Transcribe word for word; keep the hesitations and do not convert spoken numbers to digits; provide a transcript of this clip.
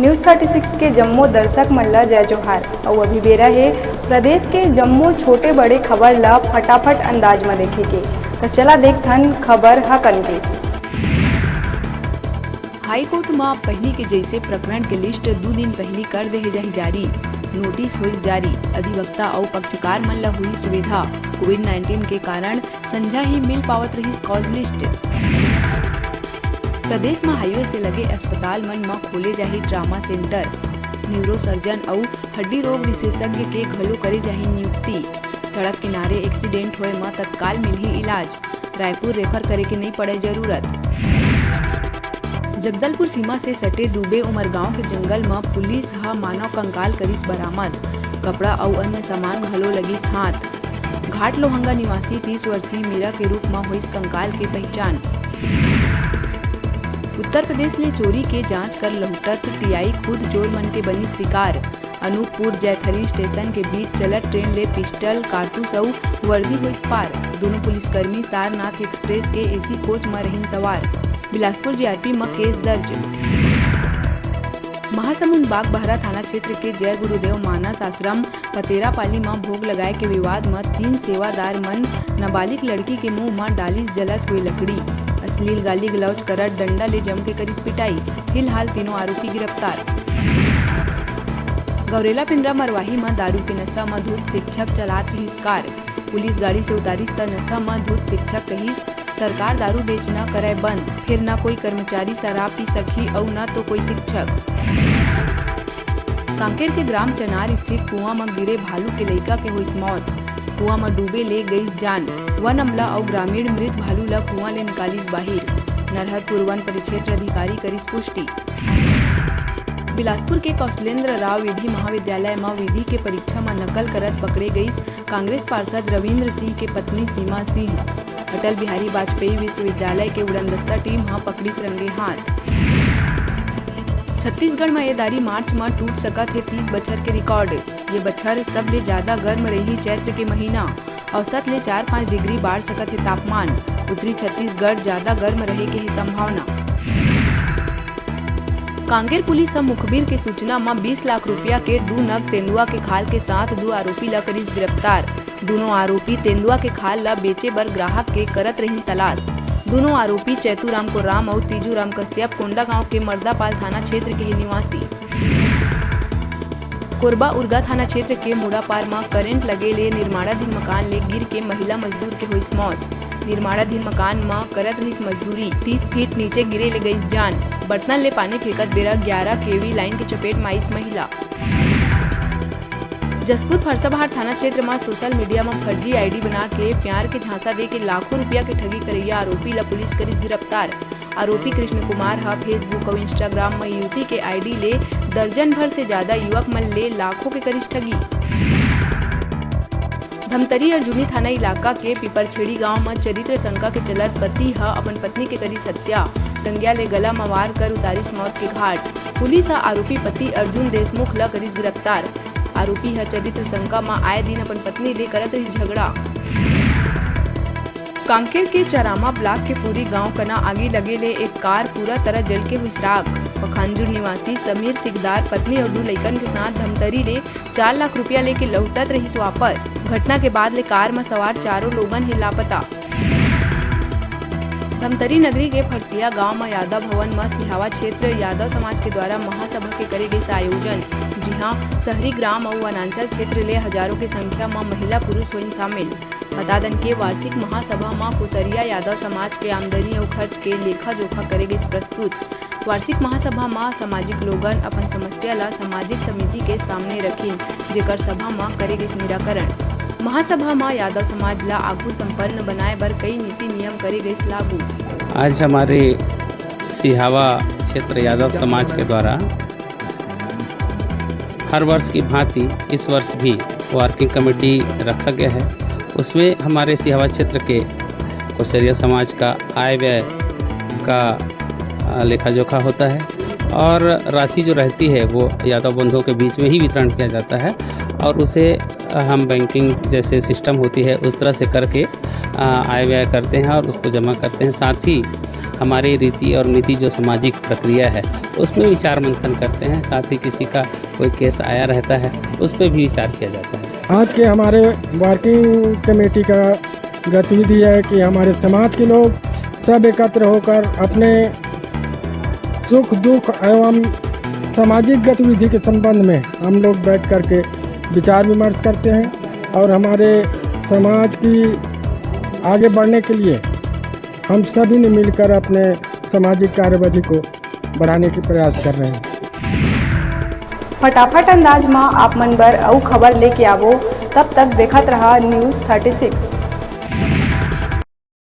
News thirty six के जम्मो दर्शक मन ला जय जोहार। अउ अभी बेरा हे प्रदेश के जम्मो छोटे बड़े खबर ला फटाफट अंदाज म देखे के। त चला देखथन खबर हकन के। हाईकोर्ट म पहिली के जइसे प्रकरण के लिस्ट दू दिन पहिली कर देहे जाही जारी। नोटिस होइस जारी। अधिवक्ता अउ पक्षकार मन ल हुई सुविधा। कोविड नाइनटीन के कारण संझा ही मिल पावत रहिस कॉज लिस्ट। प्रदेश म हाईवे से लगे अस्पताल मन म खोले जाही ट्रामा सेंटर। न्यूरोसर्जन अउ हड्डी रोग विशेषज्ञ के घलो करे जाही नियुक्ति। सड़क किनारे एक्सीडेंट होए म तत्काल मिलही इलाज। रायपुर रेफर करे के नइ पड़े जरूरत। जगदलपुर सीमा से सटे दुबे उमरगांव के जंगल म पुलिस ह मानव कंकाल करिस बरामद। कपड़ा अउ अन्य सामान घलो लगिस हाथ। घाट लोहंगा निवासी तीस वर्षीय मीरा के रूप म होइस कंकाल के पहिचान। उत्तर प्रदेश ले चोरी के जांच कर लहुटत टीआई खुद चोर मन के बनिस शिकार। अनूपपुर जैथली स्टेशन के बीच चलत ट्रेन ले पिस्टल, कारतूस अउ वर्दी होइस पार। दूनों पुलिसकर्मी सारनाथ एक्सप्रेस के एसी कोच म रहिन सवार। बिलासपुर जीआरपी म केस दर्ज। महासमुंद बागबाहरा थाना क्षेत्र के जय गुरुदेव मानस आश्रम पतेरापाली म भोग लगाए के विवाद म तीन सेवादार मन नाबालिग लड़की के मुंह म डालिस जलत हुए लकड़ी। अश्लील गाली गलौज करत डंडा ले जम के करिस पिटाई। फिलहाल तीनों आरोपी गिरफ्तार। गौरेला पेंड्रा मरवाही म दारू के नशा म धुत शिक्षक चलात रहिस कार। पुलिस गाड़ी से उतारिस त नशा म धुत शिक्षक कहिस, सरकार दारू बेचना करय बंद, फिर न कोई कर्मचारी शराब पी सकही अउ न तो कोई शिक्षक। कांकेर के ग्राम चनार स्थित कुआं म गिरे भालू के लइका के होइस मौत। कुआं म डूबे ले गइस जान। वन अमला अउ ग्रामीण मृत भालू ल कुआं ले निकालिस बाहिर। नरहरपुर वन परिक्षेत्र अधिकारी करिस पुष्टि। बिलासपुर के कौशलेंद्र राव विधि महाविद्यालय म विधि के परीक्षा म नकल करत पकड़े गइस कांग्रेस पार्षद रविंद्र सिंह के पत्नी सीमा सिंह। अटल बिहारी वाजपेयी विश्वविद्यालय के उड़नदस्ता टीम ह पकड़िस रंगे हाथ। छत्तीसगढ़ म ए दारी मार्च म टूट सकत हे तीस बछर के रिकॉर्ड। ये बछर सबले जादा गर्म रही चैत्र के महीना। औसत ले चार पाँच डिग्री बाढ़ सकत हे तापमान। उत्तरी छत्तीसगढ़ जादा गर्म रहे के हे संभावना। कांकेर पुलिस ह मुखबिर के सूचना म बीस लाख रुपया के दू नग तेंदुआ के खाल के साथ दू आरोपी ल करिस गिरफ्तार। दूनों आरोपी तेंदुआ के खाल ल बेचे बर ग्राहक के करत रहिन तलाश। दूनों आरोपी चैतू राम कोर्राम अउ तीजू राम कश्यप कोंडागांव के मर्दापाल थाना क्षेत्र के हे निवासी। कोरबा उरगा थाना क्षेत्र के मुड़ापार म करंट लगे ले निर्माणाधीन मकान ले गिर के महिला मजदूर के होइस मौत। निर्माणाधीन मकान म करत रहिस मजदूरी, तीस फीट नीचे गिरे ले गइस जान। बर्तन ले पानी फेंकत बेरा ग्यारह केवी लाइन के चपेट म आइस महिला। जशपुर फरसाबहार थाना क्षेत्र म सोशल मीडिया म फर्जी आईडी बना के प्यार के झांसा दे के लाखों रुपया के ठगी करइया आरोपी ल पुलिस करिस गिरफ्तार। आरोपी कृष्ण कुमार ह Facebook अउ Instagram म युवती के आईडी ले दर्जन भर से जादा युवक मन ले लाखों के करिस ठगी। धमतरी अर्जुनी थाना इलाका के पिपरछेड़ी गांव म चरित्र शंका के चलत पति ह अपन पत्नी के करिस हत्या। टंगिया ले गला म वार कर उतारिस मौत के घाट। पुलिस ह आरोपी पति अर्जुन देशमुख ल करिस गिरफ्तार। आरोपी ह चरित्र शंका म आए दिन अपन पत्नी ले करत रहिस झगड़ा। कांकेर के चरामा ब्लॉक के पूरी गांव कना आगी लगे ले एक कार पूरा तरह जल के हुइस राख। पखांजूर निवासी समीर सिकदार पत्नी अउ दू लइकन के साथ धमतरी ले चार लाख रुपया लेके लहुटत रहिस वापस। घटना के बाद ले कार म सवार चारों लोगन हे लापता। धमतरी नगरी के फरसिया गांव म यादव भवन म सिहावा क्षेत्र यादव समाज के द्वारा महासभा के करे गइस आयोजन, जिहां शहरी ग्राम अउ वनांचल क्षेत्र ले हजारों के संख्या म महिला पुरुष होइन शामिल। बता दन के वार्षिक महासभा म कुसरिया यादव समाज के आमदनी अउ खर्च के लेखा जोखा करे गइस प्रस्तुत। वार्षिक महासभा म सामाजिक लोगन अपन समस्या ल सामाजिक समिति के सामने रखिन, जेकर सभा म करे गइस निराकरण। महासभा म यादव समाज ल आगू संपन्न बनाए बर कई नीति नियम करे गइस लागू। आज हमारे सिहावा क्षेत्र यादव समाज के द्वारा हर वर्ष की भांति इस वर्ष भी वर्किंग कमेटी रखा गया है। उसमें हमारे सिहावा क्षेत्र के कोसरिया समाज का आय व्यय का, अ, लेखा जोखा होता है और राशि जो रहती है वो यादव बंधुओं के बीच में ही वितरण किया जाता है और उसे, अ, हम बैंकिंग जैसे सिस्टम होती है उस तरह से करके, अ, आय व्यय करते हैं और उसको जमा करते हैं। साथ ही हमारी रीति और नीति, जो सामाजिक प्रक्रिया है, उसमें विचार मंथन करते हैं। साथ ही किसी का कोई केस आया रहता है, उस पर भी विचार किया जाता है। आज के हमारे वर्किंग कमेटी का गतिविधि है कि हमारे समाज के लोग सब एकत्र होकर अपने सुख दुख एवं सामाजिक गतिविधि के संबंध में हम लोग बैठ करके विचार विमर्श करते हैं और हमारे समाज की आगे बढ़ने के लिए हम सभी ने मिलकर अपने सामाजिक कार्यविधि को बढ़ाने के प्रयास कर रहे हैं। फटाफट अंदाज म आप मन बर अउ खबर लेके आवो। तब तक देखत रहा News Thirty Six।